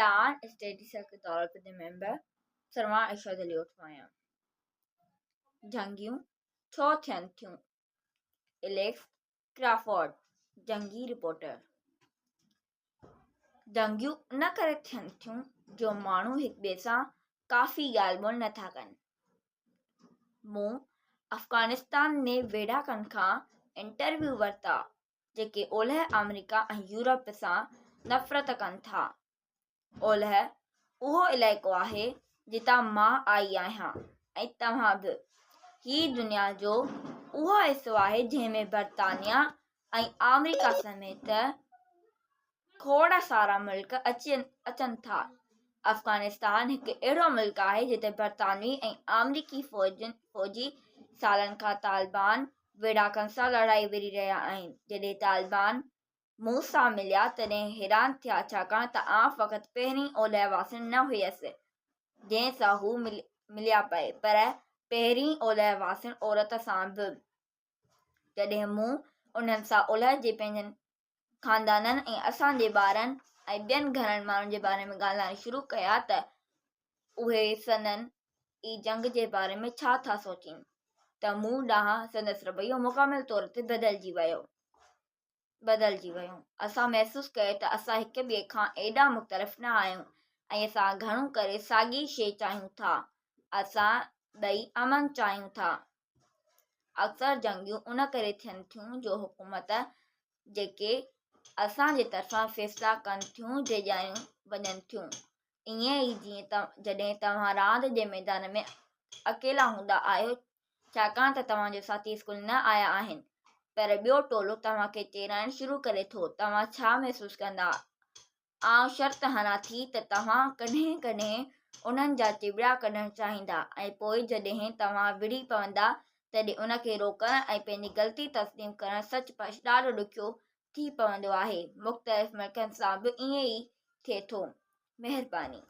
Dawn study circle Daulatpur جي member سرواڻ ارشاد علي اوٺو آهيان. جنگيون ڇو ٿين ٿيون؟ اليڪس ڪرافورڊ، جنگي رپورٽر. جنگيون ان ڪري ٿين ٿيون جو ماڻهو هڪٻئي سان ڪافي ڳالهه ٻولهه نٿا ڪن. مون افغانستان ۾ ويڙهاڪن کان انٽرويو ورتا جيڪي اولهه آمريڪا ۽ يورپ سان نفرت ڪن ٿا. اولهه اهو علائقو آهي جتان مان آئي آهيان ۽ توهان به. هي دنيا جو اهو حصو آهي جنهن ۾ برطانيا ۽ آمريڪا سميت کوڙ سارا ملڪ اچن ٿا. افغانستان هڪ اهڙو ملڪ آهي جتي برطانوي ۽ آمريڪي فوجي سالن کان طالبان ويڙهاڪن سان لڙائي وڙهي رهيا آهن. جڏهن طالبان مون سان مليا تڏهن حيران ٿيا ڇاڪاڻ ته آئون فقط پهرين اولهه واسڻ نه هيس جنهن سان هو مليا پئي پر پهرين اولهه واسڻ عورت سان به. جڏهن مون انهن سان اولهه جي پنهنجن خاندانن ۽ اسان جي ٻارن ۽ ٻين گهڻن ماڻهن جي باري ۾ ڳالهائڻ شروع ڪيا ته اهي سندن ئي جنگ جي باري ۾ ڇا ٿا سوچين ته مون ڏانهن سندس رويو مڪمل طور تي بدلجي ويو. بدلجي ويو. اسان محسوس ڪيو ته اسان هڪ ٻئي کان ايڏا مختلف نه آهيون ۽ اسان گهڻو ڪري ساڳي شيء چاهيون ٿا. اسان ٻئي امن چاهيون ٿا. اڪثر جنگيون ان ڪري ٿين ٿيون جو حڪومت جيڪي اسان جي طرفان فيصلا ڪن ٿيون ڊيڄاريون وڃن ٿيون. ائين ئي جيئن جڏهن توهان راند جي ميدان ۾ اڪيلا هوندا آهيو ڇاڪاڻ ته توهان جو ساٿي اسڪول نه آيا آهن پر ٻيو ٽولو توهان کي چيڙائڻ شروع ڪري ٿو توهان ڇا محسوس ڪندا؟ آئون شرط هڻان ٿي ته توهان ڪڏهن ڪڏهن انهن جا چٻرا ڪڍڻ چاهيندا ۽ پوء جڏهن توهان وڙهي پوندا تڏهن ان کي روڪڻ ۽ پنهنجي غلطي تسليم ڪرڻ سچ پچ ڏاڍو ڏکيو ٿي پوندو آهي. مختلف ملڪن سان به ائين ئي ٿئي ٿو. مهرباني.